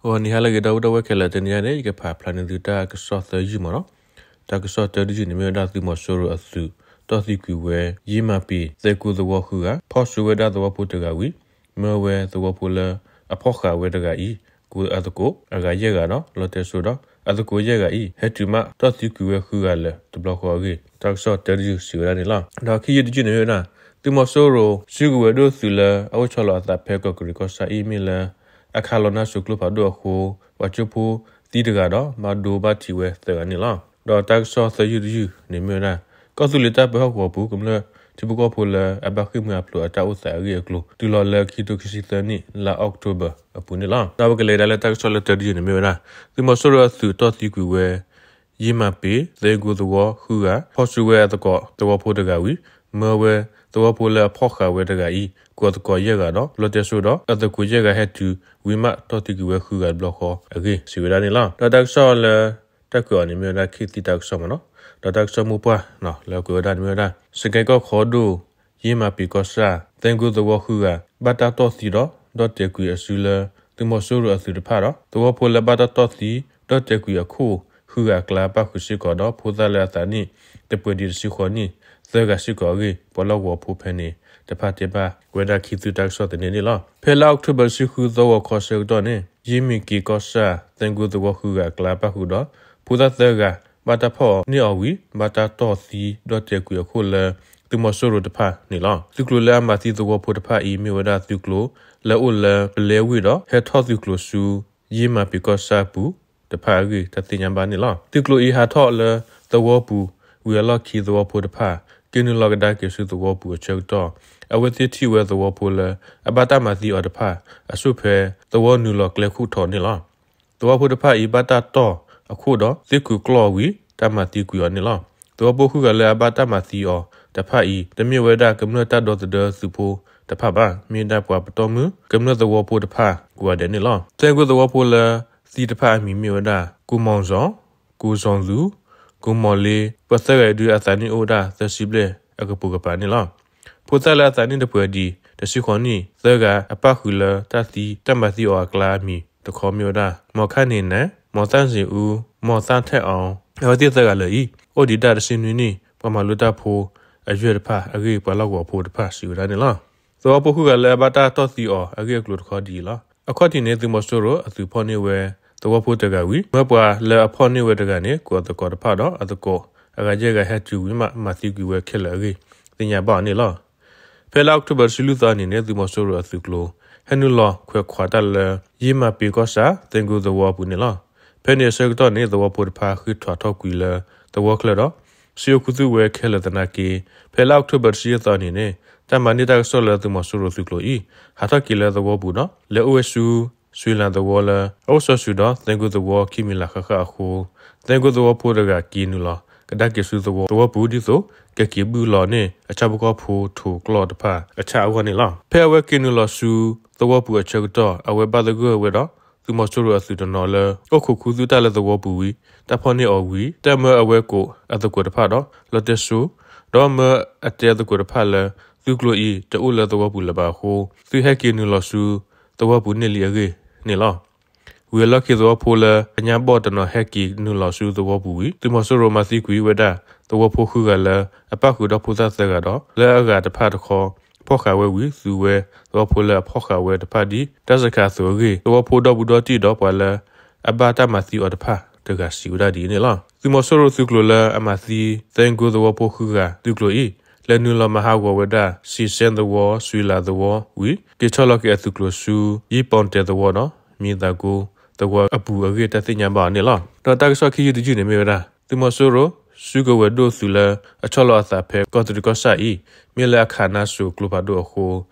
ဂီၤနံၤဟါလၢအဂ့ၤ ဒီပုၢ်ဝဲၢ်ခဲလၢာ်, တနံၤအံၤန့ၣ် ယကဖးဖျါန့ၢ်သုတၢ်ကစီၣ်သၢယုၢ်မ့ၢ်နီၤ. တၢ်ကစီၣ်တၢတယုၢ်န့ၣ်မ့ၢ်ဝဲဒၣ် သုးမီၤစိရိၤအသုး တီၢ်သံကွံာ်ဝဲ ယ့မၤပ့ၤ သဲကိသဝီဃုဂၤ ဖီၣ်ဆူဝဲဒၣ်သဝီဖိတဂၤဝံၤ မၢဝဲသဝီဖိလၢအဖီၣ်ဃာ်ဝဲတဂၤအံၤ ကိးအသကိးအဂၤယဲၢ်ဂၤဒီး လီတဲစိဒီး အသကိးယဲၢ်ဂၤအံၤ ဟဲတုၤမး တီၢ်သံကွံာ်ဝဲဃုဂၤလၢာ်တဘျီဃီအဂ့ၢ် တၢ်ကစီၣ်တၢတယုၢ်စံးဝဲဒၣ်န့ၣ်လီၤ. ဒီးခံယုၢ်တယုၢ်န့ၣ်မ့ၢ်ဝဲဒၣ် သုးမီၤစိရိၤ စုကဝဲၤဒိၣ်သုးလၢအအိၣ်ဆီလီၤအသးဖဲကီးကရံးကီၢ်ဆၣ်အံၤ မ့ၢ်လၢ အခးလီၤနါစိၤကျိဖးဒိၣ်အဃိ ပှၤကၠိဖိသံတဂၤဒီး ဘၣ်ဒိဘၣ်ထံးဝဲသၢဂၤန့ၣ်လီၤ. ဒီးတၢ်ကစီၣ်သၢယုၢ်တယုၢ်န့ၣ်မ့ၢ်ဝဲဒၣ် ကီၢ်သူလ့ၤတၢ်ပၢဟီၣ်ကဝီၤပူၤ ကမျၢၢ်ထံဖိကီၢ်ဖိလၢအဘၣ်ဃ့ၢ်မှံဟးဖျိးအတၢ်အိၣ်သးအဂ့ၢ်အကျိၤ တုၤလီၤလၢခံကထိခံဆံသၢနံၣ် လါအီးကထိဘၢၣ်အပူၤန့ၣ်လီၤ. ဒီးပကလဲၤဒၣ်လၢတၢ်ကစီၣ်လၢတၢတယုၢ်န့ၣ်မ့ၢ်ဝဲဒၣ် သုးမီၤစိရိၤအသုးတီၢ်သံကွံာ်ဝဲ ယ့မၤပ့ၤ သဲကိသဝီဃုဂၤ ဖီၣ်ဆူဝဲအသကိးသဝီဖိတဂၤဝံၤ မၢဝဲသဝီဖိလၢအဖီၣ်ဃာ်ဝဲတဂၤအံၤ ကိးအသကိးယဲၢ်ဂၤဒီး လီတဲစိဒီး အသကိးယဲၢ်ဂၤဟဲတုၤဝံၤမး တီၢ်သံကွံာ်ဝဲဃုဂၤတဘျီဃီအဂ့ၢ် စံးဝဲဒၣ်န့ၣ်လီၤ. ဒီးတၢ်ကစီၣ်လၢတၢ်ကွဲးအီၤန့ၣ်မ့ၢ်ဝဲဒၣ် ခေတ်သစ် တၢ်ကစီၣ်မ့ၢ်နီၤ. ဒီးတၢ်ကစီၣ်မိၢ်ပှၢ်လၢကွဲးဝဲဒၣ်န့ၣ်မ့ၢ်ဝဲဒၣ် စကဲကီၢ်ခီဒိၣ် ယ့မၤပ့ၤကီၢ်ဆၣ် သဲကိသဝီဃုဂၤ ဘၣ်တၢ်တီၢ်သံဒီး ဒီၣ်တဲာ်ကွံာ်အစုလၢ သုးမီၤစိရိၤအသုးတဖၣ်ဒီး သဝီဖိလၢဘၣ်တၢ်တီၢ်သံ ဒီၣ်တဲာ်ကွံာ်အခိၣ်ဃုဂၤအကျါ ပၣ်ဃုာ်စ့ၢ်ကီးဒီး ဖိသၣ်လၢအသးနံၣ်တပှဲၤဒံးတဆံဃိးနံၣ် သၢဂၤစ့ၢ်ကီးအဂ့ၢ် ပှၤလီၢ်ကဝီၤဖိဖဲန့ၣ်တဖၣ်တဲဘၣ်ဝဲဒၣ် ခေတ်သစ် တၢ်ကစီၣ်သန့န့ၣ်လီၤ. ဖဲလါအီးကထိဘၢၣ်တဆံဃုသီဂီၤခီဆၢကတီၢ်န့ၣ် ယ့မၤပ့ၤကီၢ်ဆၣ် သဲကိသဝီဃုဂၤအကျါ ပၣ်ဃုာ်ဒီး ဖိသၣ်သၢဂၤ ဘၣ်တၢ်ဖီၣ်န့ၢ်အီၤဝံၤ ဘၣ်တၢ်တီၢ်သံ ဒီၣ်တဲာ်ကွံာ်အခိၣ်လၢ သုးမီၤစိရိၤတဖၣ်န့ၣ်လီၤ. သုးကျိၤလၢအမၤသံသဝီဖိတဖၣ်အံၤ မ့ၢ်ဝဲဒၣ်သုးကျိၤလၢအအိၣ်လၢပလဲဝ့ၢ်ဒီး ဟဲထီၣ်သုးကျိၤဆူ ယ့မၤပ့ၤကီၢ်ဆၣ်ပူၤတဖၣ်အဂ့ၢ် တၢ်သ့ၣ်ညါဘၣ်န့ၣ်လီၤ. သုးကျိၤအံၤဟးထီၣ်လၢသဝီပူၤဝံၤအလီၢ်ခံ သဝီဖိတဖၣ် က့ၤနုာ်လီၤကဒါက့ၤဆူသဝီပူၤအဆၢကတီၢ် အဝဲသ့ၣ်ထံၣ်ဝဲသဝီဖိလၢအဘၣ်တၢ်မၤသံအီၤတဖၣ် အစိၣ်ဖဲ သဝီနုာ်လီၤကျဲခိၣ်ထီးန့ၣ်လီၤ. သဝီဖိတဖၣ်အံၤ ဘၣ်တၢ်တီၢ်အခိၣ်ဒီး သ့ၣ်ခုးကျီၢ်ဝံၤ တၢ်မၤသံကွံာ်အီၤန့ၣ်လီၤ. သဝီဖိဃုဂၤလၢအဘၣ်တၢ်မၤသံအီၤတဖၣ်အံၤ တမ့ၢ်ဝဲဒၣ်ကမျၢၢ်တၢ်ဒီသဒၢသုးဖိတဖၣ်ဘၣ်, မ့ၢ်ဒၣ်ပှၤပတီၢ်မုၢ်ကမျၢၢ်သဝီဖိတဖၣ်ကိးဂၤဒဲးန့ၣ်လီၤ. သဲကိသဝီဖိလၢသံတဖၣ်အမံၤမ့ၢ်ဝဲဒၣ် ကိၣ်မီၣ်စီၤ, ကိၣ်စီၤလူၤ, ကိၣ်မီၣ်လ့, ပှၤသၢဂၤအံၤဒုးအသးနံၣ်အိၣ်ဝဲဒၣ်သၢဆံဘျဲၣ်အကပိာ်ကပၤန့ၣ်လီၤ. ဖိသၣ်လၢအသးနံၣ်တပှဲၤဒံးတဆံဃိးနံၣ် သၢဂၤအပၣ်ဃုာ်လၢတၢ်သံ တၢ်မၤသံအီၤအကျါအမံၤတခီမ့ၢ်ဝဲဒၣ် မီၣ်ခါန့ၣ်နဲၣ်, မီၣ်သၣ်စ့ၣ်အူ, မီၣ်သၣ်ထဲးအီၤ, အဝဲသ့ၣ်သၢဂၤလၢာ်အံၤ အိၣ်ဒံးဒၣ်တဆံနွံနံၣ် ပှၤမၤလိတၢ်ဖိအယွဲၢ်တဖၣ်အဂ့ၢ် ပှၤလီၢ်ကဝီၤဖိတဖၣ်စံးဝဲဒၣ်န့ၣ်လီၤ. သဝီဖိဃုဂၤလၢအဘၣ်တၢ်တီၢ်သံအီၤအဂ့ၢ်အကျိၤတခီဒ်အံၤလီၤ. အခီၣ်ထံးန့ၣ် သုးမီၤစိရိၤအသုးဖီၣ်န့ၢ်ဝဲသဝီဖိတဂၤဝံၤ မၢပှၤလၢအဖီၣ်န့ၢ်ဝဲတဂၤန့ၣ် ကိးအသကိးတဖၣ်ဒီးအသကိးအဂၤယဲၢ်ဂၤဟဲတုၤဝံၤမး မၤသံကွံာ်ဝဲခဲလၢာ်အဂ့ၢ် သ့ၣ်ညါဘၣ်အီၤန့ၣ်လီၤ. ဖဲလါအီးကထိဘၢၣ်တဆံလွံၢ်သီအနံၤန့ၣ် သုးမီၤစိရိၤအသုးကျိၤ ဟဲနုာ်လီၤခွဲးခွးတၢ်လၢ ယ့မၤပ့ၤကီၢ်ဆၣ် သဲကိသဝီအပူၤန့ၣ်လီၤ. ဖဲန့ၣ်အဆၢကတီၢ်န့ၣ် သဝီဖိတဖၣ်ဃ့ၢ်ထွဲထီၣ်ကွံာ်လၢသဝီချၢဒီး စံးအိၣ်ခူသူၣ်ဝဲခဲလၢာ်သနာ်က့ ဖဲလါအီးကထိဘၢၣ်တဆံယဲၢ်သီအနံၤန့ၣ် တၢ်မၤန့ၢ်တၢ်ကစီၣ်လၢသုးမီၤစိရိၤသုးကျိၤအံၤ ဟးထီၣ်က့ၤလၢသဝီပူၤဒီး လဲၤအိၣ်ဝဲဆူ စွ့ၤလးသဝီလၢ အအိၣ်စီၤစုၤဒီးသဲကိသဝီခံမံၤလၤဃၣ်ဃၣ်အဃိ သဲကိသဝီဖိတဂၤက့ၤနုာ်လီၤကဒါက့ၤဆူသဝီပူၤဒ်သိး ကက့ၤဘုၣ်လီၤန့ၢ်အဆၣ်ဖိကီၢ်ဖိထိးကျီၢ်တဖၣ်အဆၣ်အဂီၢ်န့ၣ်လီၤ. ဖဲအဝဲက့ၤနုာ်လီၤဆူသဝီပူၤအဆၢကတီၢ် အဝဲဘၣ်သဂၢၢ်ဝဲဒီး သုးမီၤစိရိၤအသုးတနီၤလၢ အိၣ်ခိးခူသူၣ်တၢ်လၢသဝီပူၤဝံၤ တၢ်ဖီၣ်န့ၢ်အီၤဝံၤ တၢ်မၢအဝဲကိးအသကိးတဖၣ်ဒီး လီတဲစိ ဒီးမၢအတဲသကိးတဖၣ်လၢ သုးကျိၤအံၤတအိၣ်လၢသဝီပူၤလၢၤဘၣ်အဃိ သုဟဲက့ၤနုာ်လီၤဆူသဝီပူၤန့ၣ်လံအဂ့ၢ်န့ၣ်လီၤ. ဝံၤအလီၢ်ခံသဝီဖိလၢအညါဘီၣ်တနီၤဟဲက့ၤနုာ်လီၤဆူသဝီပူၤဝံၤ သုးမီၤစိရိၤမၤသံကွံာ်ဝဲဒၣ် သဝီဖိဃုဂၤလၢအပၣ်ဃုာ်ဒီးဖိသၣ်သၢဂၤဒီး လၢအဂၤတဖၣ်တခီ ဖီၣ်ဃာ်ဝဲဝံၤ သူဝဲသဝီဖိလၢအဖီၣ်ဃာ်ဝဲတဖၣ်ဒ် တၢ်စခါအသိးအဂ့ၢ် သဝီဖိဒီဘူးဒီတံၢ်ဒီးပှၤလၢအဘၣ်တၢ်မၤသံအီၤတဖၣ်တဂၤစံးဝဲဒၣ်ဒ်အံၤန့ၣ်လီၤ. သုးမီၤစိရိၤသုးကျိၤလၢအမၤသံ သဲကိသဝီဖိဃုဂၤသုးကျိၤအံၤ လဲၤနုာ်လီၤမၤဟးဂီၤဝဲဒၣ် စံးစဲသဝီ စွ့ၤလးသဝီဝံၤ က့ၤဆီလီၤက့ၤအသုးကျိၤဆူ ယံပီၣ်တဲာ်သဝီဒီး မံသးကိသဝီအပူၤအဂ့ၢ် တၢ်သ့ၣ်ညါဘၣ်အီၤန့ၣ်လီၤ. ဒီးတၢ်ကစီၣ်ခံယုၢ်တယုၢ်န့ၣ်မ့ၢ်ဝဲဒၣ် သုးမီၤစိရိၤ စုကဝဲၤဒိၣ်သုးလၢအဆီလီၤအသးဖဲကီးတရံးကီၢ်ဆၣ်အံၤ မ့ၢ်လၢအခးနါစိၤကျိဖးဒိၣ်အဃိ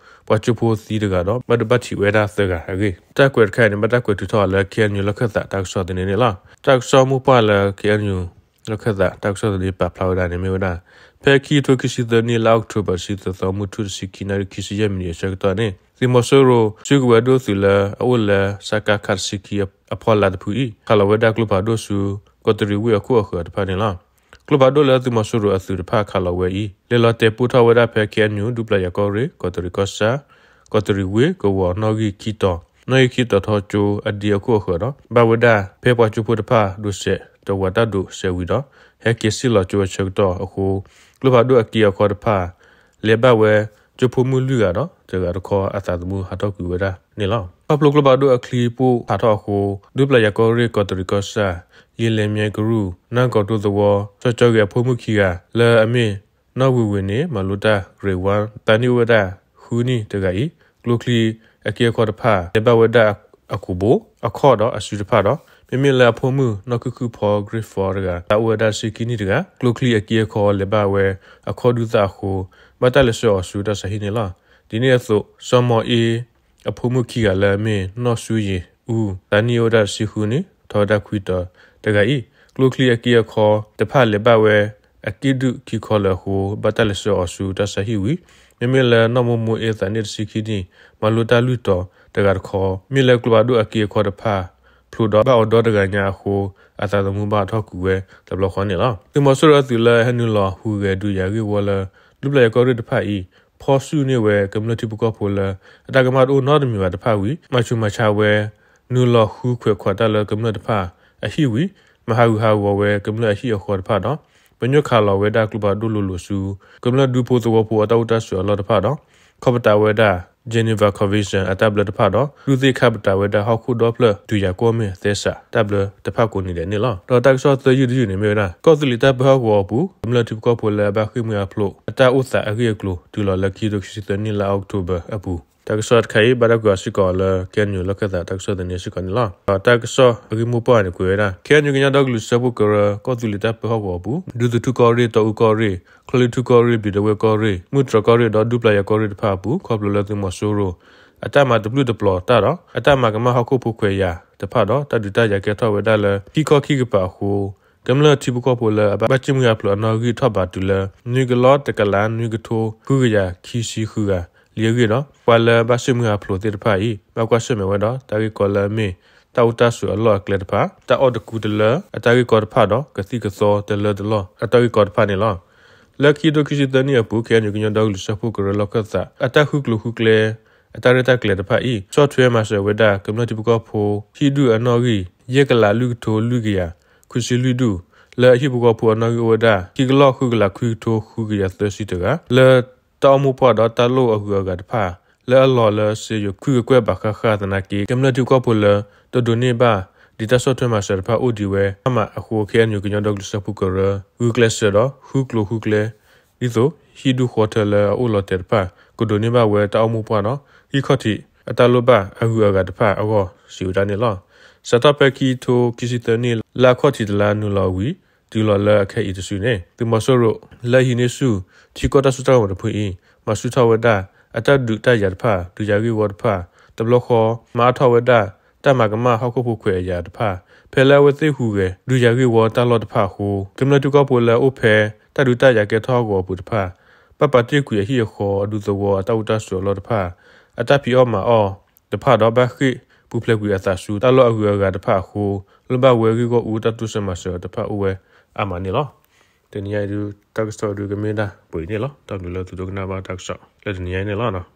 ပှၤကၠိဖိသံတဂၤဒီး ဘၣ်ဒိဘၣ်ထံးဝဲဒၣ်သၢဂၤအဂ့ၢ် တၢ်ကွဲးတခါအံၤန့ၣ် ဘၣ်တၢ်ကွဲးထုးထီၣ်အီၤလၢ ခ့ၣ်အဲၣ်ယူၣ် လီၢ်ခၢၣ်သးတၢ်ကစီၣ်သန့န့ၣ်လီၤ. တၢ်ကစီၣ်မိၢ်ပှၢ်လၢ ခ့ၣ်အဲၣ်ယူၣ် လီၢ်ခၢၣ်သးတၢ်ကစီၣ်သန့ပာ်ဖျါဝဲဒၣ်န့ၣ်မ့ၢ်ဝဲဒၣ် ဖဲခံကထိခံဆံသၢနံၣ် လါအီးကထိဘၢၣ်တဆံသၢသီ မုၢ်ထူၣ်တဆံခံနၣ်ရံၣ်ခံဆံယဲၢ်မံးနံးအဆၢကတီၢ်န့ၣ် သုးမီၤစိရိၤ စုကဝဲၤဒိၣ်သုးလၢအအိၣ်လၢ စကခ တဆံခံအဖီလာ်တဖုအံၤ ခးလီၤဝဲဒၣ်ကျိဖးဒိၣ်ဆူ ကီးတရံးဝ့ၢ်အခိၣ်အဃၢၤတဖၣ်န့ၣ်လီၤ. ကျိဖးဒိၣ်လၢသုးမီၤစိရိၤအသုးတဖၣ်ခးလီၤဝဲအံၤ လဲၤလီၤတဲာ်ပူထီၣ်ဝဲဒၣ်ဖဲ ခ့ၣ်အဲၣ်ယူၣ် ဒူပျၢ်ယၤကီၢ်ရ့ၣ် ကီးတရံးကီၢ်ဆၣ် ကီးတရံးဝ့ၢ်ကဝီၤနီၣ်ဂံၢ်ခံတီၤ နီၣ်ဂံၢ်ခံတီၤထီကၠိအဒ့အခိၣ်အဃၢၤဒီး ဘၣ်ဝဲဒၣ်ဖဲပှၤကၠိဖိတဖၣ်ဒိးစဲးတဝးတၢ်ဒိးစဲးဝံၤဒီး ဟဲက့ၤစံၣ်လီၤကၠိအဆၢကတီၢ်အဃိ ကျိဖးဒိၣ်အက့အခီတဖၣ် လဲၤဘၣ်ဝဲကၠိဖိမုၣ်လွံၢ်ဂၤဒီး တဂၤတခီအသးသမူဟးထီၣ်ကွံာ်ဝဲဒၣ်န့ၣ်လီၤ. ခီဖျိကျိဖးဒိၣ်အချံပှိၣ်ဟးထီၣ်အဃိ ဒူပျၢ်ယၤကီၢ်ရ့ၣ် ကီးတရံးကီၢ်ဆၣ် ယ့လဲၤမၠဲကရူၢ် နၢ်ကီးတိသဝီ စီၤကၠီဂ့ၤအဖိမုၣ်ခံဂၤ လၢအမ့ၢ် နီၢ်ဝ့ၤဝ့ၤန့ၣ် မၤလိတၢ် grade one သးနံၣ်အိၣ်ဝဲဒၣ်ဃုနံၣ်တဂၤအံၤ ကျိချံအက့အခီတဖၣ် လဲၤဘၣ်ဝဲဒၣ်အခိၣ်ဘိ အခီၣ်ဒီးအစုတဖၣ်ဒီး မ့မ့ၢ်လၢအဖိမုၣ်နီၢ်ခုၣ်ခုၣ်ဖီ grade four တဂၤ သးအိၣ်ဝဲဒၣ်တဆံခံနံၣ်တဂၤ ကျိချံအက့အခီလဲၤဘၣ်ဝဲ အခီၣ်ဒုၣ်သၣ်အဃိ ဘၣ်တၢ်လဲၤဆှၢအီၤဆူတၢ်ဆါဟံၣ်န့ၣ်လီၤ. ဒ်န့ၣ်အသိး စီၤမီၤအ့ အဖိမုၣ်ခံဂၤလၢအမ့ၢ်နီၢ်ဆူယံၤအူ သးနံၣ်အိၣ်ဝဲဒၣ်တဆံဃုနံၣ် ထီၣ်ဝဲဒၣ်ခွံတီၤတဂၤအံၤ ကျိချံအက့အခီတဖၣ်လဲၤဘၣ်ဝဲ အက့ၣ်ဒုၣ်ခံခီလၢအဃိ ဘၣ်တၢ်လဲၤဆှၢအီၤဆူတၢ်ဆါဟံၣ်ဝံၤ မ့မ့ၢ်လၢနီၢ်မိၢ်မိၢ်အ့ သးနံၣ်တဆံခံနံၣ် မၤလိတၢ်လွံၢ်တီၤတဂၤတခီ မ့ၢ်လၢကျိဖးဒိၣ်အက့အခီတဖၣ် ဖျိးဒီးဘၣ်အီၤဒီတဂၤညါအဃိ အသးသမူဘၣ်ထီၣ်ကွံာ်ဝဲတဘျီဃီန့ၣ်လီၤ. သုးမီၤစိရိၤအသုးလၢဟဲနုာ်လီၤဟူးဂဲၤဒုးယၤဂ့ၢ်ဝီလၢ ဒူပျၢ်ယၤကီၢ်ရ့ၣ်တဖၣ်အံၤ ဖီၣ်ဆူၣ်န့ၢ်ဝဲကမျၢၢ်ထံဖိကီၢ်ဖိလၢ အတၢ်ကမၣ်တအိၣ်နီတမံၤဘၣ်တဖၣ်ဝံၤ မၤဆူးမၤဆါဝဲ နုာ်လီၤဃုခွဲးခွးတၢ်လၢကမျၢၢ်တဖၣ်အဟံၣ်ဝံၤ မၤဟးဂူာ်ဟးဂီၤဝဲကမျၢၢ်အဟံၣ်အဃီတဖၣ်ဒီး ပညိၣ်ခးလီၤဝဲဒၣ်ကျိဖးဒိၣ်လိၤလိၤဆူ ကမျၢၢ်ဒူဖိသဝီဖိအတၢ်အိၣ်တၢ်ဆိးအလီၢ်တဖၣ်ဒီး ခီပတာ်ဝဲဒၣ် Geneva Convention အတၢ်ဘျၢတဖၣ်ဒီး ဒုးသ့ၣ်ခးပတာ်ဝဲဒၣ်ဟီၣ်ခိၣ်ဒီဖျၢၣ် ဒုးယၤကွီၢ်မ့ၢ်သဲစးတၢ်ဘျၢတဖၣ်ကိးနံၤဒဲးန့ၣ်လီၤ. ဒီးတၢ်ကစီၣ်သၢယုၢ်တယုၢ်န့ၣ်မ့ၢ်ဝဲဒၣ် ကီၢ်သူလ့ၤတၢ်ပၢဟီၣ်ကဝီၤအပူၤ ကမျၢၢ်ထံဖိကီၢ်ဖိလၢအဘၣ်ဃ့ၢ်မှံဟးဖျိး အတၢ်အိၣ်သးအဂ့ၢ်အကျိၤ တုၤလီၤလၢခံကထိခံဆံသၢနံၣ်လါအီးကထိဘၢၣ်အပူၤ တၢ်ကစီၣ်တခါအံၤ ဘၣ်တၢ်ကွဲးအီၤစ့ၢ်ကီးလၢ KNU လီၢ်ခၢၣ်သးတၢ်ကစီၣ်သန့စ့ၢ်ကီးန့ၣ်လီၤ. ဒီးတၢ်ကစီၣ်အဂ့ၢ်မိၢ်ပှၢ်န့ၣ်ကွဲးဝဲဒၣ် KNU ကညီဒီကလုာ်စၢဖှိၣ်ကရၢ ကီၢ်သူလ့ၤတၢ်ပၢဟီၣ်ကဝီၤအပူၤ ဒူသထူၣ်ကီၢ်ရ့ၣ် တီအူကီၢ်ရ့ၣ် ချီၣ်လွံၢ်ထူၣ်ကီၢ်ရ့ၣ် ဘျံးဒဝဲၢ်ကီၢ်ရ့ၣ် မုၢ်တြီၢ်ကီၢ်ရ့ၣ်ဒီးဒူပျၢ်ယၤကီၢ်ရ့ၣ်တဖၣ်အပူၤ ခီဖျိလၢသုးမီၤစိရိၤ အတၢ်မၤတပျုၢ်တပျီၤတၢ်ဒီး အတၢ်မၤကမၣ်ဟီၣ်ခိၣ်ဖိခွဲးယာ်တဖၣ်ဒီး တၢ်ဒုးတၢ်ယၤကဲထီၣ်ဝဲဒၣ်လၢ ခံခီခံကပၤအဃိ ကမျၢၢ်ထံဖိကီၢ်ဖိလၢအဘၣ်ဘၣ်ဃ့ၢ်မှံဟးဖျိးအနီၣ်ဂံၢ်ထီၣ်ဘးတုၤလၢ နွံကလီၢ်တကလးနွံကထိ ဃုကယၤခံဆံဃုဂၤလံအဂ့ၢ်ဒီး ပှၤလၢဘၣ်ဃ့ၢ်မှံဟးဖျိးသ့ၣ်တဖၣ်အံၤ ဘၣ်ကွၢ်ဆၢၣ်မဲာ်ဝဲဒီး တၢ်ဂ့ၢ်ကီလၢအမ့ၢ် တၢ်အိၣ်တၢ်ဆိးအလီၢ်အကျဲတဖၣ် တၢ်အီၣ်တကူတလၢအတၢ်ဂ့ၢ်ကီတဖၣ်ဒီး ကသံၣ်ကသီတလၢတလီၢ်အတၢ်ဂ့ၢ်ကီတဖၣ်န့ၣ်လီၤ. လၢခံကထိခံဆံသၢနံၣ်အပူၤ KNU ကညီဒီကလုာ်စၢဖှိၣ်ကရၢလီၢ်ခၢၣ်သး အတၢ်ဃုကျိၤဃုကျဲ အတၢ်ရဲၣ်တၢ်ကျဲၤတဖၣ်အံၤ ဆီၣ်ထွဲမၤစၢၤဝဲဒၣ် ကမျၢၢ်ထံဖိကီၢ်ဖိ ဟံၣ်ဒူၣ်အနီၣ်ဂံၢ် ယဲၢ်ကလးလွံၢ်ကထိလွံၢ်ကယၤ ခွံဆံလွံၢ်ဒူၣ် လၢအဟံၣ်ဖိဃီဖိအနီၣ်ဂံၢ်အိၣ်ဝဲဒၣ် ခံကလီၢ်ဃုကလးခွံကထိဃုကယၤသၢဆံတဂၤ လၢတၢ်အိၣ်မိၢ်ပှၢ်ဒီးတၢ်လိၣ်အဂုၤအဂၤတဖၣ် လၢအလီၢ်လၢစ့ယိၤ ခုကကွဲၢ်ဘၣ်ဃးဃၣ်သနာ်က့ ကမျၢၢ်ထံဖိကီၢ်ဖိလၢ တဒိးန့ၢ်ဘၣ် ဒ်တၢ်ဆီၣ်ထွဲမၤစၢၤတဖၣ်အိၣ်ဒံးဝဲ အါမးအဃိ KNU ကညီဒီကလုာ်စၢဖှိၣ်ကရၢ ဂုာ်ကျဲးစၢးဒီး ဃုကျိၤဃုကျဲ ဒ်သိး ဟံၣ်ဒူၣ်ဃီထၢလၢအအိၣ်လီၤတဲာ်တဖၣ် ကဒိးန့ၢ်ဘၣ်ဝဲတၢ်အိၣ်မိၢ်ပှၢ်ဒီး ဟံၣ်ခီၣ်ထံးအတၢ်လိၣ်ဘၣ်အဂုၤအဂၤတဖၣ်အဂီၢ် စံးဝဲဒၣ်န့ၣ်လီၤ. စးထီၣ်ဖဲခံကထိခံဆံသၢနံၣ် လါခီၣ်ထံးတလါနုာ်လီၤဝံၤ တုၤလီၤလၢအခဲအံၤတစုန့ၣ် သုးမီၤစိရိၤ လၢဟံးန့ၢ်ဆူၣ် ထံကီၢ်တၢ်စိတၢ်ကမီၤတဖုအံၤ မၤဆူၣ်ထီၣ်ဝဲဒၣ် အတၢ်ဒုးတၢ်ယၤတဖၣ် ဒုးယၤဂ့ၢ်ဝီတဖၣ် တဘျီဃီ မၤအါထီၣ်ဝဲဒၣ် တၢ်မၤကမၣ်ဟီၣ်ခိၣ်ဖိခွဲးအယာ်တဖၣ် ဖဲလၢအဝဲသ့ၣ်ဟူးဂဲၤ ဒုးယၤဂ့ၢ်ဝီတၢ်လီၢ်တဖၣ်အဃိ ကမျၢၢ်ထံကီၢ်ဖိလၢအအိၣ်ဖဲ တၢ်ဒုးတၢ်ယၤကဲထီၣ်ဟီၣ်ကဝီၤအပူၤတဖၣ် ဘၣ်ပာ်တ့ၢ်ကွံာ်အဟံၣ်အဃီ အဒူသဝီ အတၢ်အိၣ်တၢ်ဆိးအလီၢ်တဖၣ် အတၢ်ဖံးအီၣ်မၤအီၣ်တဖၣ်ဒီး ဘၣ်ဃ့ၢ်ပူၤဖျဲးကွံာ်အသးဆူ တၢ်လီၢ်အဂုၤအဂၤတဖၣ်အဃိ လိၣ်ဘၣ်ဝဲဂ့ၢ်ဂီၢ်အူတၢ်တိစၢၤမၤစၢၤတဖၣ်အိၣ်ဝဲအါမးန့ၣ်လီၤ. တနံၤညါအံၤဒုး တၢ်ကစီၣ်ဒုးကမ့ၢ်ဒၣ်ပှဲၤအံၤန့ၣ်လီၤ. တၢ်ဘျုးလၢသုဒိကနၣ်ဘၣ်တၢ်ကစီၣ်လၢတနံၤညါအံၤန့ၣ်လီၤ.